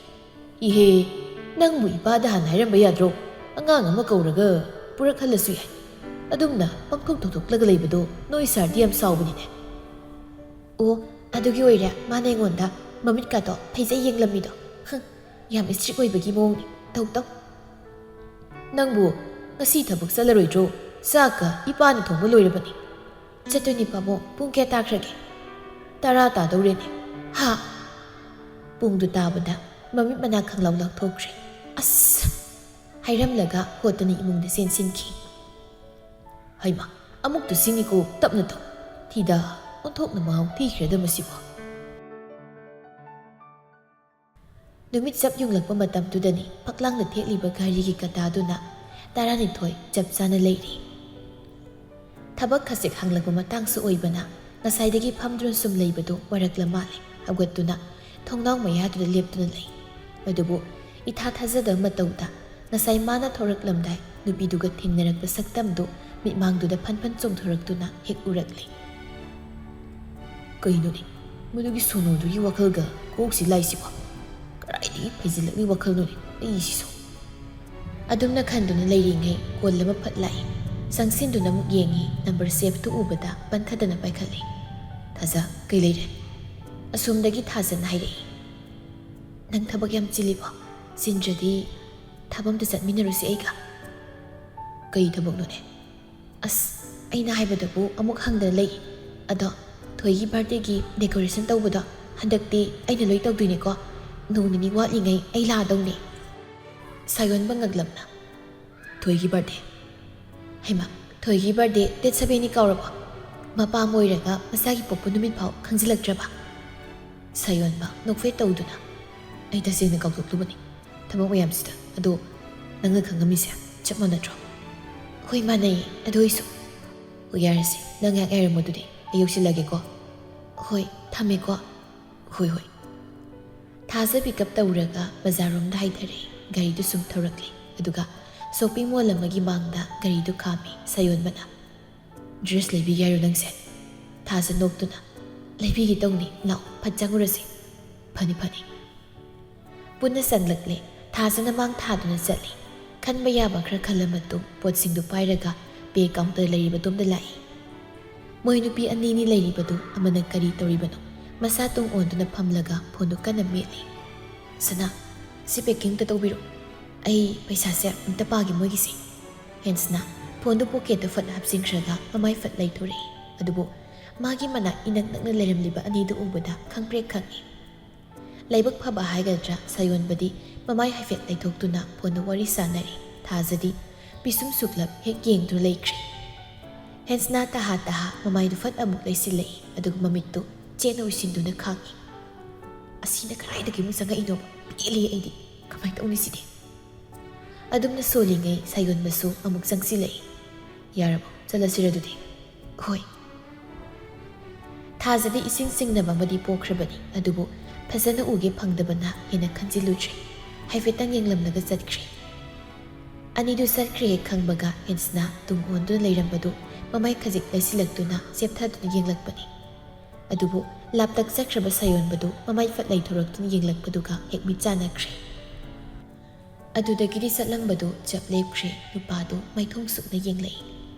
"ꯏꯍꯦ, ꯅꯪꯕꯨ ꯏꯄꯥꯗ ꯍꯥꯟꯅ ꯍꯥꯏꯔꯝꯕ ꯌꯥꯗ꯭ꯔꯣ? ꯑꯉꯥꯡ ꯑꯃ ꯀꯧꯔꯒ ꯄꯨꯔꯛꯍꯜꯂꯁꯨ ꯌꯥꯏ꯫ ꯑꯗꯨꯝꯅ ꯄꯪꯊꯣꯛ ꯊꯣꯛꯊꯣꯛꯂꯒ ꯂꯩꯕꯗꯣ ꯅꯣꯏ ꯁꯥꯔꯗꯤ ꯌꯥꯝ ꯁꯥꯎꯕꯅꯤꯅꯦ꯫" "ꯑꯣ, ꯑꯗꯨꯒꯤ ꯑꯣꯏꯔꯦ ꯃꯥꯅ ꯑꯩꯉꯣꯟꯗ ꯃꯃꯤꯠꯀꯥꯗꯣ ꯐꯩꯖꯩ ꯌꯦꯡꯂꯝꯃꯤꯗꯣ꯫ ꯍꯪ, ꯌꯥꯝ ꯏꯁꯇ꯭ꯔꯤꯛ ꯑꯣꯏꯕꯒꯤ ꯃꯑꯣꯡꯅꯤ꯫ ꯇꯧ ꯇꯧ꯫" "ꯅꯪꯕꯨ ꯉꯁꯤ ꯊꯕꯛ ꯆꯠꯂꯔꯣꯏꯗ꯭ꯔꯣ? ꯆꯥꯛꯀ ꯏꯄꯥꯅ ꯊꯣꯡꯕ ꯂꯣꯏꯔꯕꯅꯤ꯫" "ꯆꯠꯇꯣꯏꯅꯦ ꯄꯥꯕꯨꯡ꯫ ꯄꯨꯡ ꯀꯌꯥ ꯇꯥꯈ꯭ꯔꯒꯦ?" "ꯇꯔꯥ ꯇꯥꯗꯧꯔꯦꯅꯦ꯫" "ꯍꯥ?" ꯄꯨꯡꯗꯨ ꯇꯥꯕꯗ ꯃꯃꯤꯠ ꯃꯅꯥ ꯈꯪꯂꯥꯎ ꯂꯥꯎꯊꯣꯛꯈ꯭ꯔꯦ꯫ "ꯑꯁ!" ꯍꯥꯏꯔꯝꯂꯒ ꯍꯣꯠꯇꯅ ꯏꯃꯨꯡꯗ ꯆꯦꯟꯁꯤꯟꯈꯤ꯫ "ꯍꯩꯃꯥ, ꯑꯃꯨꯛꯇ ꯁꯤꯡꯉꯤꯀꯣ, ꯇꯞꯅ ꯇꯧ꯫ ꯊꯤꯗ, ꯑꯣꯟꯊꯣꯛꯅ ꯃꯍꯥꯎ ꯊꯤꯈ꯭ꯔꯦꯗ ꯃꯁꯤꯕꯣ꯫" ꯅꯨꯃꯤꯠ ꯆꯞ ꯌꯨꯡꯂꯛꯄ ꯃꯇꯝꯗꯨꯗꯅꯤ ꯐꯛꯂꯥꯡꯗ ꯊꯦꯠꯂꯤꯕ ꯘꯔꯤꯒꯤ ꯀꯇꯥꯗꯨꯅ ꯇꯔꯥꯅꯤꯊꯣꯏ ꯆꯞ ꯆꯥꯅ ꯂꯩꯔꯤ꯫ ꯊꯕꯛ ꯈꯖꯤꯛ ꯍꯥꯡꯂꯛꯄ ꯃꯇꯥꯡꯁꯨ ꯑꯣꯏꯕꯅ ꯉꯁꯥꯏꯗꯒꯤ ꯐꯝꯗꯨꯅ ꯁꯨꯝ ꯂꯩꯕꯗꯨ ꯋꯥꯔꯛꯂ ꯃꯥꯜꯂꯦ꯫ ꯍꯧꯒꯠꯇꯨꯅ ꯊꯣꯡꯅꯥꯎ ꯃꯌꯥꯗꯨꯗ ꯂꯦꯞꯇꯨꯅ ꯂꯩ꯫ ꯑꯗꯨꯕꯨ ꯏꯊꯥ ꯊꯥꯖꯗꯕ ꯃꯇꯧꯗ ꯉꯁꯥꯏ ꯃꯥꯅ ꯊꯣꯔꯛꯂꯝꯗꯥꯏ ꯅꯨꯄꯤꯗꯨꯒ ꯊꯦꯡꯅꯔꯛꯄ ꯁꯛꯇꯝꯗꯨ ꯃꯤꯠꯃꯥꯡꯗꯨꯗ ꯐꯟ ꯐꯟ ꯆꯣꯡꯊꯣꯔꯛꯇꯨꯅ ꯍꯦꯛ ꯎꯔꯛꯂꯦ꯫ "ꯀꯩꯅꯣꯅꯦ, ꯃꯗꯨꯒꯤ ꯁꯣꯅꯣꯗꯨꯒꯤ ꯋꯥꯈꯜꯒ ꯀꯣꯛꯁꯤ ꯂꯥꯏꯁꯤꯕꯣ? ꯀꯗꯥꯏꯗꯒꯤ ꯐꯩꯖꯤꯜꯂꯛꯂꯤ ꯋꯥꯈꯜꯅꯣꯅꯦ ꯑꯩꯁꯤꯁꯨ?" ꯑꯗꯨꯝꯅ ꯈꯟꯗꯨꯅ ꯂꯩꯔꯤꯉꯩ ꯀꯣꯜ ꯑꯃ ꯐꯠ ꯂꯥꯛꯏ꯫ ꯆꯪꯁꯤꯟꯗꯨꯅ ꯑꯃꯨꯛ ꯌꯦꯡꯉꯤ, ꯅꯝꯕꯔ ꯁꯦꯞꯇꯨ ꯎꯕꯗ ꯄꯟꯈꯗꯅ ꯄꯥꯏꯈꯠꯂꯤ꯫ "ꯊꯥꯖ, ꯀꯩ ꯂꯩꯔꯦ?" ꯑꯁꯣꯝꯗꯒꯤ ꯊꯥꯖꯅ ꯍꯥꯏꯔꯛꯏ꯫ "ꯅꯪ ꯊꯕꯛ ꯌꯥꯝ ꯆꯤꯜꯂꯤꯕꯣ? ꯆꯤꯟꯗ꯭ꯔꯗꯤ ꯊꯕꯛ ꯑꯝꯇ ꯆꯠꯃꯤꯟꯅꯔꯨꯁꯤ ꯑꯩꯒ꯫" "ꯀꯩ ꯊꯕꯛꯅꯣꯅꯦ?" "ꯑꯁ, ꯑꯩꯅ ꯍꯥꯏꯕꯗꯕꯨ ꯑꯃꯨꯛ ꯍꯪꯗꯅ ꯂꯩ꯫ ꯑꯗꯣ ꯊꯣꯏꯒꯤ ꯕꯥꯔꯗꯦꯒꯤ ꯗꯦꯀꯣꯔꯦꯁꯟ ꯇꯧꯕꯗꯣ ꯍꯟꯗꯛꯇꯤ ꯑꯩꯅ ꯂꯣꯏ ꯇꯧꯗꯣꯏꯅꯦꯀꯣ꯫ ꯅꯣꯡ ꯅꯤꯅꯤ ꯋꯥꯠꯂꯤꯉꯩ ꯑꯩ ꯂꯥꯛꯑꯗꯧꯅꯦ꯫" ꯁꯥꯌꯣꯟꯕ ꯉꯛꯂꯝꯅ, "ꯊꯣꯏꯒꯤ ꯕꯥꯔꯗꯦ? ꯍꯩꯃꯥ, ꯊꯣꯏꯒꯤ ꯕꯥꯔꯗꯦ ꯗꯦꯠ ꯁꯕꯦꯟꯅꯤ ꯀꯥꯎꯔꯕꯣ? ꯃꯄꯥ ꯑꯃ ꯑꯣꯏꯔꯒ ꯃꯆꯥꯒꯤ ꯄꯣꯛꯄ ꯅꯨꯃꯤꯠ ꯐꯥꯎ ꯈꯪꯖꯤꯜꯂꯛꯇ꯭ꯔꯕ?" ꯁꯥꯌꯣꯟꯕ ꯅꯣꯛꯐꯦꯠ ꯇꯧꯗꯨꯅ, "ꯑꯩ ꯇꯁꯦꯡꯅ ꯀꯥꯎꯊꯣꯛꯂꯨꯕꯅꯤ ꯊꯕꯛ ꯃꯌꯥꯝꯁꯤꯗ꯫ ꯑꯗꯣ ꯅꯪꯅ ꯈꯪꯉꯝꯃꯤꯁꯦ ꯆꯞ ꯃꯥꯟꯅꯗ꯭ꯔꯣ?" "ꯍꯣꯏ, ꯃꯥꯟꯅꯩꯌꯦ꯫ ꯑꯗꯨ ꯑꯣꯏꯁꯨ꯫" "ꯍꯣꯏ, ꯌꯥꯔꯦꯁꯦ, ꯅꯪ ꯉꯥꯏꯍꯥꯛ ꯉꯥꯏꯔꯝꯃꯣ ꯑꯗꯨꯗꯤ꯫ ꯑꯩ ꯌꯧꯁꯤꯜꯂꯒꯦꯀꯣ꯫ ꯍꯣꯏ, ꯊꯝꯃꯦꯀꯣ꯫ ꯍꯣꯏ, ꯍꯣꯏ꯫ ꯊꯥꯖ ꯄꯤꯛ ꯑꯞ ꯇꯧꯔꯒ ꯕꯖꯥꯔꯔꯣꯝꯗ ꯍꯥꯏꯊꯔꯛꯏ꯫ ꯒꯥꯔꯤꯗꯨ ꯁꯨꯝ ꯊꯧꯔꯛꯂꯤ꯫ ꯑꯗꯨꯒ ꯁꯣꯞꯄꯤꯡ ꯃꯣꯜ ꯑꯃꯒꯤ ꯃꯥꯡꯗ ꯒꯥꯔꯤꯗꯨ ꯈꯥꯝꯃꯤ꯫ ꯁꯥꯌꯣꯟꯕꯅ, "ꯗ꯭ꯔꯦꯁ ꯂꯩꯕꯤꯒꯦ ꯍꯥꯏꯔꯣ ꯅꯪꯁꯦ?" ꯊꯥꯖ ꯅꯣꯛꯇꯨꯅ, "ꯂꯩꯕꯤꯒꯦ ꯇꯧꯅꯤ, ꯂꯥꯛꯑꯣ, ꯐꯠ ꯆꯪꯉꯨꯔꯁꯤ꯫ ꯐꯅꯤ, ꯐꯅꯤ"꯫ ꯄꯨꯟꯅ ꯆꯪꯂꯛꯂꯦ꯫ ꯊꯥꯖꯅ ꯃꯥꯡ ꯊꯥꯗꯨꯅ ꯆꯠꯂꯤ꯫ ꯈꯟꯕ ꯌꯥꯕ ꯈꯔ ꯈꯜꯂ ꯃꯇꯨꯡ ꯄꯣꯠꯁꯤꯡꯗꯨ ꯄꯥꯏꯔꯒ ꯄꯦ ꯀꯥꯎꯟꯇꯔ ꯂꯩꯔꯤꯕꯗꯣꯝꯗ ꯂꯥꯛꯏ꯫ ꯃꯣꯏ ꯅꯨꯄꯤ ꯑꯅꯤꯅꯤ ꯂꯩꯔꯤꯕꯗꯨ ꯑꯃꯅ ꯀꯔꯤ ꯇꯧꯔꯤꯕꯅꯣ? ꯃꯁꯥ ꯇꯨꯡ ꯑꯣꯟꯗꯨꯅ ꯐꯝꯂꯒ ꯐꯣꯟꯗꯨ ꯀꯟꯅ ꯃꯦꯠꯂꯤ꯫ "ꯁꯅꯥ, ꯁꯤ ꯄꯦꯀꯤꯡ ꯑꯝꯇ ꯇꯧꯕꯤꯔꯣ꯫ ꯑꯩ ꯄꯩꯁꯥꯁꯦ ꯑꯝꯇ ꯄꯥꯒꯦ ꯃꯣꯏꯒꯤꯁꯦ"꯫ ꯍꯦꯟꯁꯅ ꯐꯣꯟꯗꯨ ꯄꯣꯀꯦꯠꯇ ꯐꯠ ꯍꯥꯞꯆꯤꯟꯈ꯭ꯔꯒ ꯃꯃꯥꯏ ꯐꯠ ꯂꯩꯊꯣꯔꯛꯏ꯫ ꯑꯗꯨꯕꯨ ꯃꯥꯒꯤ ꯃꯅꯥꯛ ꯏꯅꯛ ꯅꯛꯅ ꯂꯩꯔꯝꯂꯤꯕ ꯑꯅꯤꯗꯨ ꯎꯕꯗ ꯈꯪꯄ꯭ꯔꯦꯛ ꯈꯪꯏ꯫ ꯂꯥꯏꯕꯛ ꯐꯕ ꯍꯥꯏꯒꯗ꯭ꯔꯥ, ꯁꯥꯌꯣꯟꯕꯗꯤ ꯃꯃꯥꯏ ꯍꯥꯏꯐꯦꯠ ꯂꯩꯊꯣꯛꯇꯨꯅ ꯐꯣꯟꯗ ꯋꯥꯔꯤ ꯁꯥꯟꯅꯔꯤ꯫ ꯊꯥꯖꯗꯤ ꯄꯤꯁꯨꯝ ꯁꯨꯛꯂꯞ ꯍꯦꯛ ꯌꯦꯡꯗꯨꯅ ꯂꯩꯈ꯭ꯔꯦ꯫ ꯍꯦꯟꯁꯅꯥ ꯇꯍꯥ ꯇꯍꯥ ꯃꯃꯥꯏꯗꯨ ꯐꯠ ꯑꯃꯨꯛ ꯂꯩꯁꯤꯜꯂꯛꯏ, ꯑꯗꯨꯒ ꯃꯃꯤꯠꯇꯨ ꯆꯦꯠꯅ ꯎꯏꯁꯤꯟꯗꯨꯅ ꯈꯥꯡꯏ꯫ "ꯑꯁꯤꯅ ꯀꯗꯥꯏꯗꯒꯤ ꯑꯃꯨꯛ ꯆꯪꯉꯛꯏꯅꯣꯕ? ꯄꯦꯜꯂꯦ ꯑꯩꯗꯤ꯫ ꯀꯃꯥꯏꯅ ꯇꯧꯅꯤ ꯁꯤꯗꯤ?" ꯑꯗꯨꯝꯅ ꯁꯣꯜꯂꯤꯉꯩ ꯁꯥꯌꯣꯟꯕꯁꯨ ꯑꯃꯨꯛ ꯆꯪꯁꯤꯜꯂꯛꯏ꯫ "ꯌꯥꯔꯕꯣ? ꯆꯠꯂꯁꯤꯔ ꯑꯗꯨꯗꯤ?" "ꯍꯣꯏ"꯫ ꯊꯥꯖꯗꯤ ꯏꯁꯤꯡ ꯆꯤꯡꯅꯕ ꯑꯃꯗꯤ ꯄꯣꯛꯈ꯭ꯔꯕꯅꯤ, ꯑꯗꯨꯕꯨ ꯐꯖꯅ ꯎꯒꯦ ꯐꯪꯗꯕꯅ ꯍꯦꯟꯅ ꯈꯟꯖꯤꯜꯂꯨꯗ꯭ꯔꯦ꯫ ꯍꯥꯏꯐꯦꯠꯇꯪ ꯌꯦꯡꯂꯝꯂꯒ ꯆꯠꯈ꯭ꯔꯦ꯫ ꯑꯅꯤꯗꯨ ꯆꯠꯈ꯭ꯔꯦ ꯍꯦꯛ ꯈꯪꯕꯒ ꯍꯦꯟꯁꯅ ꯇꯨꯡ ꯑꯣꯟꯗꯨꯅ ꯂꯩꯔꯝꯕꯗꯨ ꯃꯃꯥꯏ ꯈꯖꯤꯛ ꯂꯩꯁꯤꯜꯂꯛꯇꯨꯅ ꯆꯦꯞꯊꯗꯨꯅ ꯌꯦꯡꯂꯛꯄꯅꯤ꯫ ꯑꯗꯨꯕꯨ ꯂꯥꯞꯇꯛ ꯆꯠꯈ꯭ꯔꯕ ꯁꯥꯌꯣꯟꯕꯗꯨ ꯃꯃꯥꯏ ꯐꯠ ꯂꯩꯊꯣꯔꯛꯇꯨꯅ ꯌꯦꯡꯂꯛꯄꯗꯨꯒ ꯍꯦꯛ ꯃꯤꯠ ꯆꯥꯟꯅꯈ꯭ꯔꯦ꯫ ꯑꯗꯨꯗꯒꯤꯗꯤ ꯆꯠꯂꯝꯕꯗꯨ ꯆꯞ ꯂꯦꯞꯈ꯭ꯔꯦ꯫ ꯅꯨꯄꯥꯗꯨ ꯃꯥꯏꯊꯣꯡ ꯁꯨꯛꯅ ꯌꯦꯡꯂꯛꯏ꯫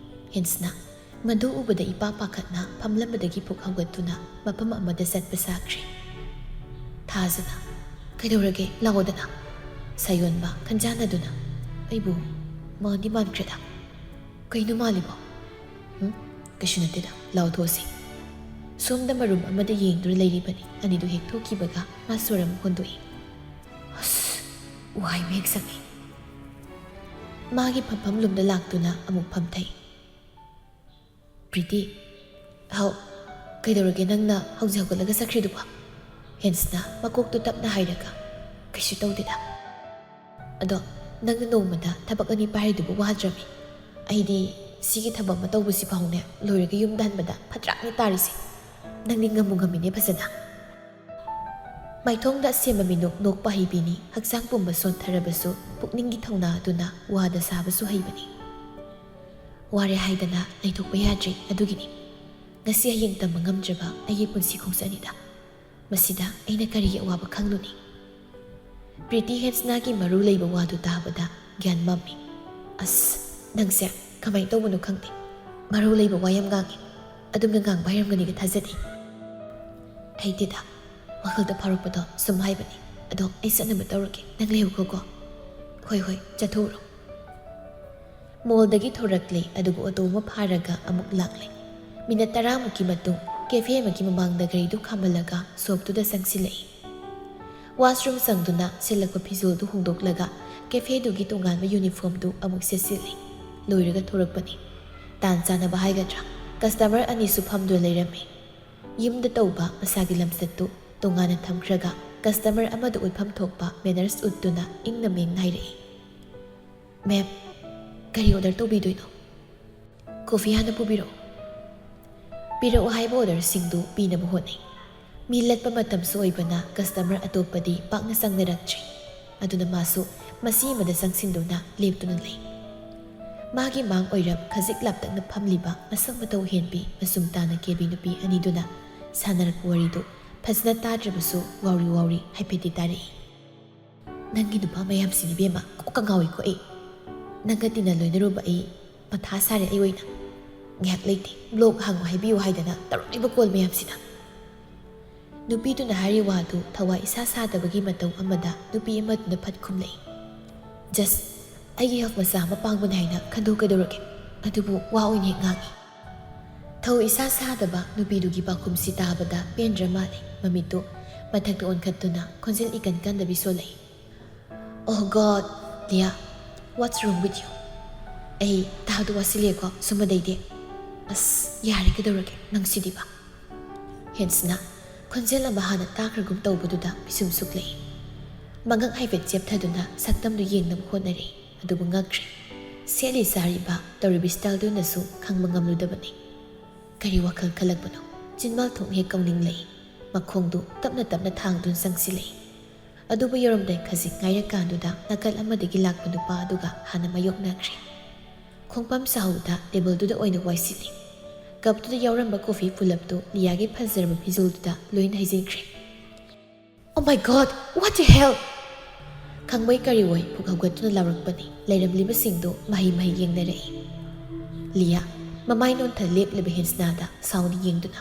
ꯍꯦꯟꯁꯅ ꯃꯗꯨ ꯎꯕꯗ ꯏꯄꯥ ꯄꯥꯈꯠꯅ ꯐꯝꯂꯝꯕꯗꯒꯤ ꯄꯨꯛ ꯍꯧꯒꯠꯇꯨꯅ ꯃꯐꯝ ꯑꯃꯗ ꯆꯠꯄ ꯁꯥꯈ꯭ꯔꯦ꯫ ꯊꯥꯖꯅ, "ꯀꯩꯗꯧꯔꯒꯦ? ꯂꯥꯛꯑꯣꯗꯅ"꯫ ꯁꯥꯌꯣꯟꯕ ꯈꯟꯖꯥꯟꯅꯗꯨꯅ, "ꯑꯩꯕꯨ ꯃꯥꯟꯗꯤ ꯃꯥꯟꯈ꯭ꯔꯦꯗ꯫ ꯀꯩꯅꯣ ꯃꯥꯜꯂꯤꯕꯣ?" "ꯎꯝ, ꯀꯩꯁꯨ ꯅꯠꯇꯦꯗ, ꯂꯥꯛꯑꯣ ꯊꯣꯛꯑꯁꯤ"꯫ ꯁꯣꯝꯗ ꯃꯔꯨꯝ ꯑꯃꯗ ꯌꯦꯡꯗꯨꯅ ꯂꯩꯔꯤꯕꯅꯤ꯫ ꯑꯅꯤꯗꯨ ꯍꯦꯛ ꯊꯣꯛꯈꯤꯕꯒ ꯃꯥ ꯁꯣꯔ ꯑꯃ ꯍꯣꯟꯗꯣꯛꯏ꯫ ꯑꯁ! ꯋꯥꯏ ꯑꯃ ꯍꯦꯛ ꯁꯪꯉꯤ꯫ ꯃꯥꯒꯤ ꯐꯝꯐꯝ ꯂꯣꯝꯗ ꯂꯥꯛꯇꯨꯅ ꯑꯃꯨꯛ ꯐꯝꯊꯩ꯫ "ꯄ꯭ꯔꯤꯇꯤ"꯫ "ꯍꯥꯎ꯫ ꯀꯩꯗꯧꯔꯒꯦ ꯅꯪꯅ ꯍꯧꯖꯤꯛ ꯍꯧꯒꯠꯂꯒ ꯆꯠꯈ꯭ꯔꯤꯗꯨꯕꯣ?" ꯍꯦꯟꯁꯅ ꯃꯀꯣꯛꯇꯨ ꯇꯞꯅ ꯍꯥꯏꯔꯒ, "ꯀꯩꯁꯨ ꯇꯧꯗꯦꯗ꯫ ꯑꯗꯣ ꯅꯪꯅ ꯅꯣꯡꯃꯗ ꯊꯕꯛ ꯑꯅꯤ ꯄꯥꯏꯔꯤꯗꯨꯕꯨ ꯋꯥꯗ꯭ꯔꯃꯤ? ꯑꯩꯗꯤ ꯁꯤꯒꯤ ꯊꯕꯛ ꯑꯃ ꯇꯧꯕꯁꯤ ꯐꯥꯎꯅꯦ, ꯂꯣꯏꯔꯒ ꯌꯨꯝꯗ ꯍꯟꯕꯗ ꯐꯠꯇ꯭ꯔꯥꯛꯅꯦ ꯇꯥꯔꯤꯁꯦ꯫ ꯅꯪꯗꯤ ꯉꯝꯃꯨ ꯉꯝꯃꯤꯅꯦ ꯐꯖꯅ꯫ ꯃꯥꯏꯊꯣꯡꯗ ꯑꯁꯦꯝꯕ ꯃꯤꯅꯣꯛ ꯅꯣꯛꯄ ꯍꯩꯕꯤꯅꯤ, ꯍꯛꯆꯥꯡ ꯄꯨꯝꯕ ꯁꯣꯟꯊꯔꯕꯁꯨ ꯄꯨꯛꯅꯤꯡꯒꯤ ꯊꯧꯅꯥ ꯑꯗꯨꯅ ꯋꯥꯗ ꯁꯥꯕꯁꯨ ꯍꯩꯕꯅꯤ꯫ ꯋꯥꯔꯦ ꯍꯥꯏꯗꯅ ꯂꯩꯊꯣꯛꯄ ꯌꯥꯗ꯭ꯔꯤ, ꯑꯗꯨꯒꯤꯅꯤ ꯉꯁꯤ ꯍꯌꯦꯡ ꯇꯝꯕ ꯉꯝꯗ꯭ꯔꯕ ꯑꯩꯒꯤ ꯄꯨꯟꯁꯤ ꯈꯣꯡꯆꯠꯅꯤꯗ꯫ ꯃꯁꯤꯗ ꯑꯩꯅ ꯀꯔꯤꯒꯤ ꯑꯋꯥꯕ ꯈꯪꯂꯨꯅꯤ? ꯄ꯭ꯔꯤꯇꯤ ꯍꯦꯟꯁꯅꯥꯒꯤ ꯃꯔꯨ ꯂꯩꯕ ꯋꯥꯗꯨ ꯇꯥꯕꯗ ꯒ꯭ꯌꯥꯟ ꯃꯝꯃꯤ꯫ ꯑꯁ, ꯅꯪꯁꯦ ꯀꯃꯥꯏꯅ ꯇꯧꯕꯅꯣ ꯈꯪꯗꯦ, ꯃꯔꯨ ꯂꯩꯕ ꯋꯥ ꯌꯥꯝ ꯉꯥꯡꯉꯤ꯫ ꯑꯗꯨꯝꯅ ꯉꯥꯡꯕ ꯍꯩꯔꯝꯒꯅꯤꯒ ꯊꯥꯖꯗꯦ꯫ ꯍꯩꯇꯦꯗ, ꯋꯥꯈꯜꯗ ꯐꯥꯎꯔꯛꯄꯗꯣ ꯁꯨꯝ ꯍꯥꯏꯕꯅꯤ꯫ ꯑꯗꯣ ꯑꯩ ꯆꯠꯅꯕ ꯇꯧꯔꯒꯦ, ꯅꯪ ꯂꯩꯍꯧꯈꯣꯀꯣ꯫ ꯍꯣꯏ ꯍꯣꯏ, ꯆꯠꯊꯣꯛꯎꯔꯣ꯫ ꯃꯣꯜꯗꯒꯤ ꯊꯣꯔꯛꯂꯦ, ꯑꯗꯨꯒ ꯑꯣꯇꯣ ꯑꯃ ꯐꯥꯔꯒ ꯑꯃꯨꯛ ꯂꯥꯛꯂꯦ꯫ ꯃꯤꯅꯠ ꯇꯔꯥꯃꯨꯛꯀꯤ ꯃꯇꯨꯡ ꯀꯦꯐꯦ ꯑꯃꯒꯤ ꯃꯃꯥꯡꯗ ꯒꯥꯔꯤꯗꯨ ꯈꯥꯝꯍꯜꯂꯒ ꯁꯣꯞꯇꯨꯗ ꯆꯪꯁꯤꯜꯂꯛꯏ꯫ ꯋꯥꯁꯔꯨꯝ ꯆꯪꯗꯨꯅ ꯁꯦꯠꯂꯛꯄ ꯐꯤꯖꯣꯜꯗꯨ ꯍꯣꯡꯗꯣꯛꯂꯒ ꯀꯦꯐꯦꯗꯨꯒꯤ ꯇꯣꯉꯥꯟꯕ ꯌꯨꯅꯤꯐꯣꯔꯝꯗꯨ ꯑꯃꯨꯛ ꯁꯦꯠꯆꯤꯜꯂꯤ꯫ ꯂꯣꯏꯔꯒ ꯊꯣꯔꯛꯄꯅꯤ꯫ ꯇꯥꯟ ꯆꯥꯅꯕ ꯍꯥꯏꯒꯗ꯭ꯔꯥ, ꯀꯁꯇꯃꯔ ꯑꯅꯤꯁꯨ ꯐꯝꯗꯨꯅ ꯂꯩꯔꯝꯃꯤ꯫ ꯌꯨꯝꯗ ꯇꯧꯕ ꯃꯁꯥꯒꯤ ꯂꯝꯆꯠꯇꯨ ꯇꯣꯉꯥꯟꯅ ꯊꯝꯈ꯭ꯔꯒ ꯀꯁꯇꯃꯔ ꯑꯃꯗ ꯎꯠꯐꯝ ꯊꯣꯛꯄ ꯃꯦꯅꯔꯁ ꯎꯠꯇꯨꯅ ꯏꯪꯅ ꯃꯦꯡꯅ ꯍꯥꯏꯔꯛꯏ, "ꯃꯦꯝ, ꯀꯔꯤ ꯑꯣꯔꯗꯔ ꯇꯧꯕꯤꯗꯣꯏꯅꯣ?" "ꯀꯣꯐꯤ ꯍꯥꯟꯅ ꯄꯨꯕꯤꯔꯛꯎ꯫" ꯄꯤꯔꯛꯎ ꯍꯥꯏꯕ ꯑꯣꯔꯗꯔꯁꯤꯡꯗꯨ ꯄꯤꯅꯕ ꯍꯣꯠꯅꯩ꯫ ꯃꯤ ꯂꯠꯄ ꯃꯇꯝꯁꯨ ꯑꯣꯏꯕꯅ ꯀꯁꯇꯃꯔ ꯑꯇꯣꯞꯄꯗꯤ ꯄꯥꯛꯅ ꯆꯪꯅꯔꯛꯇ꯭ꯔꯤ꯫ ꯑꯗꯨꯅ ꯃꯥꯁꯨ ꯃꯁꯤ ꯑꯃꯗ ꯆꯪꯁꯤꯟꯗꯨꯅ ꯂꯦꯞꯇꯨꯅ ꯂꯩ꯫ ꯃꯥꯒꯤ ꯃꯥꯡ ꯑꯣꯏꯔꯞ ꯈꯖꯤꯛ ꯂꯥꯞꯇꯛꯅ ꯐꯝꯂꯤꯕ ꯃꯁꯛ ꯃꯇꯧ ꯍꯦꯟꯕꯤ ꯃꯆꯨꯝ ꯇꯥꯅ ꯀꯦꯕꯤ ꯅꯨꯄꯤ ꯑꯅꯤꯗꯨꯅ ꯁꯥꯟꯅꯔꯛꯄ ꯋꯥꯔꯤꯗꯨ ꯐꯖꯅ ꯇꯥꯗ꯭ꯔꯕꯁꯨ ꯋꯥꯎꯔꯤ ꯋꯥꯎꯔꯤ ꯍꯥꯏꯐꯦꯠꯇꯤ ꯇꯥꯔꯛꯏ꯫ "ꯅꯪꯒꯤ ꯅꯨꯄꯥ ꯃꯌꯥꯝꯁꯤꯅꯤ ꯏꯕꯦꯝꯃ, ꯀꯣꯛꯀ ꯉꯥꯎꯏꯀꯣ ꯑꯩ꯫ ꯅꯪꯒ ꯇꯤꯟꯅ ꯂꯣꯏꯅꯔꯨꯕ ꯑꯩ ꯃꯊꯥ ꯁꯥꯔꯦ ꯑꯩ ꯑꯣꯏꯅ꯫ ꯉꯥꯏꯍꯥꯛ ꯂꯩꯇꯦ, ꯕ꯭ꯂꯣꯛ ꯍꯥꯡꯉꯨ ꯍꯥꯏꯕꯤꯌꯨ ꯍꯥꯏꯗꯅ ꯇꯧꯔꯛꯂꯤꯕ ꯀꯣꯜ ꯃꯌꯥꯝꯁꯤꯅ꯫" ꯅꯨꯄꯤꯗꯨꯅ ꯍꯥꯏꯔꯤ ꯋꯥꯗꯨ ꯊꯋꯥꯏ ꯏꯁꯥ ꯁꯥꯗꯕꯒꯤ ꯃꯇꯧ ꯑꯃꯗ ꯅꯨꯄꯤ ꯑꯃꯗꯨꯅ ꯐꯠ ꯈꯨꯝꯂꯛꯏ, "ꯖꯁ ꯑꯩꯒꯤ ꯍꯦꯜꯞ ꯃꯆꯥ ꯑꯃ ꯄꯥꯡꯕꯅꯤ ꯍꯥꯏꯅ ꯈꯟꯗꯣꯛꯀꯗꯧꯔꯒꯦ, ꯑꯗꯨꯕꯨ ꯋꯥ ꯑꯣꯏꯅ ꯍꯦꯛ ꯉꯥꯡꯏ꯫" ꯊꯧ ꯏꯁꯥ ꯁꯥꯗꯕ ꯅꯨꯄꯤꯗꯨꯒꯤ ꯄꯥꯎꯈꯨꯝꯁꯤ ꯇꯥꯕꯗ ꯄꯦꯟꯗ꯭ꯔ ꯃꯥꯜꯂꯦ꯫ ꯃꯃꯤꯠꯇꯨ ꯃꯊꯛꯇ ꯑꯣꯟꯈꯠꯇꯨꯅ ꯈꯣꯟꯖꯦꯜ ꯏꯀꯟ ꯀꯟꯗꯕꯤ ꯁꯣꯜꯂꯛꯏ, "Oh God, Leah, what's wrong with you? ꯑꯩ ꯇꯥꯕꯗ ꯋꯥꯁꯤꯜꯂꯦꯀꯣ, ꯁꯨꯝ ꯑꯗꯩꯗꯤ꯫ ꯑꯁ, ꯌꯥꯔꯦ, ꯀꯩꯗꯧꯔꯒꯦ ꯅꯪꯁꯤꯗꯤꯕ?" ꯍꯦꯟꯁꯅ ꯈꯣꯟꯖꯦꯜ ꯑꯃ ꯍꯥꯟꯅ ꯇꯥꯈ꯭ꯔꯒꯨꯝ ꯇꯧꯕꯗꯨꯗ ꯄꯤꯁꯨꯝ ꯁꯨꯛꯂꯛꯏ꯫ ꯃꯉꯛ ꯍꯥꯏꯐꯦꯠ ꯆꯦꯞꯊꯗꯨꯅ ꯁꯛꯇꯝꯗꯨ ꯌꯦꯡꯅꯕ ꯍꯣꯠꯅꯔꯦ, ꯑꯗꯨꯕꯨ ꯉꯛꯈ꯭ꯔꯦ꯫ ꯁꯦꯠꯂꯤ ꯆꯥꯔꯤꯕ ꯇꯧꯔꯤꯕ ꯁ꯭ꯇꯥꯏꯜꯗꯨꯅꯁꯨ ꯈꯪꯕ ꯉꯝꯂꯨꯗꯕꯅꯤ꯫ ꯀꯔꯤ ꯋꯥꯈꯜ ꯈꯜꯂꯛꯄꯅꯣ? ꯆꯤꯟꯕꯥꯜ ꯊꯣꯡ ꯍꯦꯛ ꯀꯧꯅꯤꯡꯂꯛꯏ꯫ ꯃꯈꯣꯡꯗꯨ ꯇꯞꯅ ꯇꯞꯅ ꯊꯥꯡꯗꯨꯅ ꯆꯪꯁꯤꯜꯂꯛꯏ꯫ ꯑꯗꯨꯕꯨ ꯌꯧꯔꯝꯗꯥꯏ ꯈꯖꯤꯛ ꯉꯥꯏꯔꯀꯥꯟꯗꯨꯗ ꯅꯥꯀꯜ ꯑꯃꯗꯒꯤ ꯂꯥꯛꯄ ꯅꯨꯄꯥ ꯑꯗꯨꯒ ꯍꯥꯟꯅ ꯃꯥꯌꯣꯛꯅꯈ꯭ꯔꯦ꯫ ꯈꯣꯡꯐꯝ ꯁꯥꯍꯨꯗ ꯇꯦꯕꯜꯗꯨꯗ ꯑꯣꯏꯅ ꯋꯥꯏꯁꯤꯜꯂꯤ꯫ ꯀꯞꯇꯨꯗ ꯌꯥꯎꯔꯝꯕ ꯀꯣꯐꯤ ꯄꯨꯂꯞꯇꯨ ꯂꯤꯌꯥꯒꯤ ꯐꯖꯔꯕ ꯐꯤꯖꯣꯜꯗꯨꯗ ꯂꯣꯏꯅ ꯍꯩꯖꯤꯟꯈ꯭ꯔꯦ꯫ "Oh my God, what the hell?" ꯈꯪꯕꯣꯏ ꯀꯔꯤꯑꯣꯏ ꯐꯨꯛ ꯍꯧꯒꯠꯇꯨꯅ ꯂꯥꯎꯔꯛꯄꯅꯤ꯫ ꯂꯩꯔꯝꯂꯤꯕꯁꯤꯡꯗꯨ ꯃꯍꯩ ꯃꯍꯩ ꯌꯦꯡꯅꯔꯛꯏ꯫ ꯂꯤꯌꯥ, ꯃꯃꯥꯏ ꯅꯣꯟꯊ ꯂꯦꯞꯂꯤꯕ ꯍꯦꯟꯁꯅꯥꯗ ꯁꯥꯎꯅ ꯌꯦꯡꯗꯨꯅ,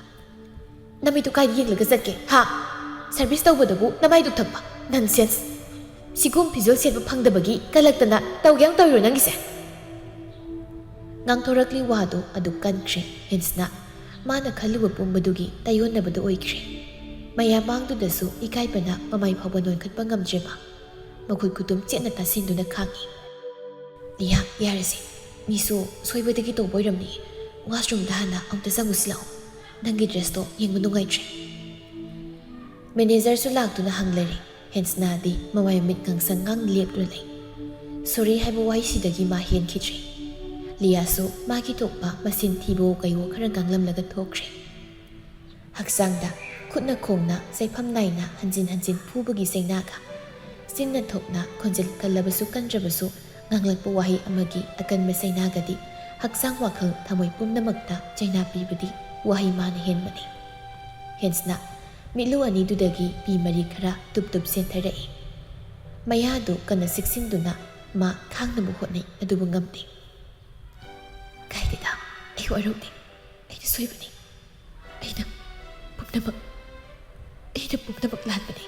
"ꯅꯃꯤꯠꯇꯨ ꯀꯥꯏꯗ ꯌꯦꯡꯂꯒ ꯆꯠꯀꯦ, ꯍꯥ? ꯁꯔꯚꯤꯁ ꯇꯧꯕꯗꯕꯨ ꯅꯃꯥꯏꯗꯨ ꯊꯛꯄ? ꯅꯟꯁꯦꯟꯁ! ꯁꯤꯒꯨꯝ ꯐꯤꯖꯣꯜ ꯁꯦꯠꯄ ꯐꯪꯗꯕꯒꯤ ꯀꯂꯛꯇꯅ ꯇꯧꯒꯦ ꯌꯥꯝ ꯇꯧꯔꯤꯔꯣ ꯅꯪꯒꯤꯁꯦ?" ꯉꯥꯡꯊꯣꯔꯛꯂꯤ ꯋꯥꯗꯨ ꯑꯗꯨ ꯀꯟꯈ꯭ꯔꯦ ꯍꯦꯟꯁꯅꯥ꯫ ꯃꯥꯅ ꯈꯜꯂꯨꯕ ꯄꯨꯝꯕꯗꯨꯒꯤ ꯇꯥꯏꯌꯣꯟꯅꯕꯗꯨ ꯑꯣꯏꯈ꯭ꯔꯦ꯫ ꯃꯌꯥꯝ ꯃꯥꯡꯗꯨꯗꯁꯨ ꯏꯀꯥꯏꯕꯅ ꯃꯃꯥꯏ ꯐꯥꯎꯕ ꯅꯣꯟꯈꯠꯄ ꯉꯝꯗ꯭ꯔꯦ ꯃꯥ꯫ ꯃꯈꯨꯠ ꯈꯨꯇꯨꯝ ꯆꯦꯠꯅ ꯇꯥꯁꯤꯟꯗꯨꯅ ꯈꯥꯡꯏ꯫ "ꯂꯤꯌꯥ, ꯌꯥꯔꯦꯁꯦ꯫ ꯃꯤꯁꯨ ꯁꯣꯏꯕꯗꯒꯤ ꯇꯧꯕ ꯑꯣꯏꯔꯝꯅꯤ꯫ ꯋꯥꯁꯔꯨꯝꯗ ꯍꯥꯟꯅ ꯑꯃꯨꯛꯇ ꯆꯪꯉꯨꯁꯤ ꯂꯥꯛꯑꯣ꯫ ꯅꯪꯒꯤ ꯗ꯭ꯔꯦꯁꯇꯣ ꯌꯦꯡꯕ ꯅꯨꯡꯉꯥꯏꯇ꯭ꯔꯦ꯫" ꯃꯦꯅꯦꯖꯔꯁꯨ ꯂꯥꯛꯇꯨꯅ ꯍꯪꯂꯔꯦ꯫ ꯍꯦꯟꯁꯅꯥꯗꯤ ꯃꯃꯥꯏ ꯃꯃꯤꯠ ꯉꯥꯡꯁꯪ ꯉꯥꯡꯅ ꯂꯦꯞꯇꯨꯅ ꯂꯩ꯫ ꯁꯣꯔꯤ ꯍꯥꯏꯕ ꯋꯥꯍꯩꯁꯤꯗꯒꯤ ꯃꯥ ꯍꯦꯟꯈꯤꯗ꯭ꯔꯦ꯫ ꯂꯤꯌꯥꯁꯨ ꯃꯥꯒꯤ ꯊꯣꯛꯄ ꯃꯆꯤꯟ ꯊꯤꯕꯋꯣ ꯀꯩꯋꯣ ꯈꯔ ꯉꯥꯡꯂꯝꯂꯒ ꯊꯣꯛꯈ꯭ꯔꯦ꯫ ꯍꯛꯆꯥꯡꯗ ꯈꯨꯠꯅ ꯈꯣꯡꯅ ꯆꯩꯐꯝ ꯅꯥꯏꯅ ꯍꯟꯖꯤꯟ ꯍꯟꯖꯤꯟ ꯐꯨꯕꯒꯤ ꯆꯩꯅꯥꯒ, ꯆꯤꯟꯅ ꯊꯣꯛꯅ ꯈꯣꯟꯖꯦꯜ ꯀꯜꯂꯕꯁꯨ ꯀꯟꯗ꯭ꯔꯕꯁꯨ ꯉꯥꯡꯂꯛꯄ ꯋꯥꯍꯩ ꯑꯃꯒꯤ ꯑꯀꯟꯕ ꯆꯩꯅꯥꯒꯗꯤ ꯍꯛꯆꯥꯡ ꯋꯥꯈꯜ ꯊꯃꯣꯏ ꯄꯨꯝꯅꯃꯛꯇ ꯆꯩꯅꯥ ꯄꯤꯕꯗꯤ ꯋꯥꯍꯩ ꯃꯥꯅ ꯍꯦꯟꯕꯅꯤ꯫ ꯍꯦꯟꯁꯅ ꯃꯤꯠꯂꯨ ꯑꯅꯤꯗꯨꯗꯒꯤ ꯄꯤ ꯃꯔꯤ ꯈꯔ ꯇꯨꯞ ꯇꯨꯞ ꯆꯦꯟꯊꯔꯛꯏ꯫ ꯃꯌꯥꯗꯨ ꯀꯟꯅ ꯆꯤꯛꯁꯤꯟꯗꯨꯅ ꯃꯥ ꯈꯥꯡꯅꯕ ꯍꯣꯠꯅꯩ, ꯑꯗꯨꯕꯨ ꯉꯝꯗꯦ꯫ "ꯀꯥꯏꯗꯦꯗ, ꯑꯩ ꯋꯥꯔꯧꯗꯦ꯫ ꯑꯩꯅ ꯁꯣꯏꯕꯅꯤ꯫ ꯑꯩꯅ ꯄꯨꯝꯅꯃꯛ, ꯑꯩꯅ ꯄꯨꯝꯅꯃꯛ ꯂꯥꯟꯕꯅꯤ꯫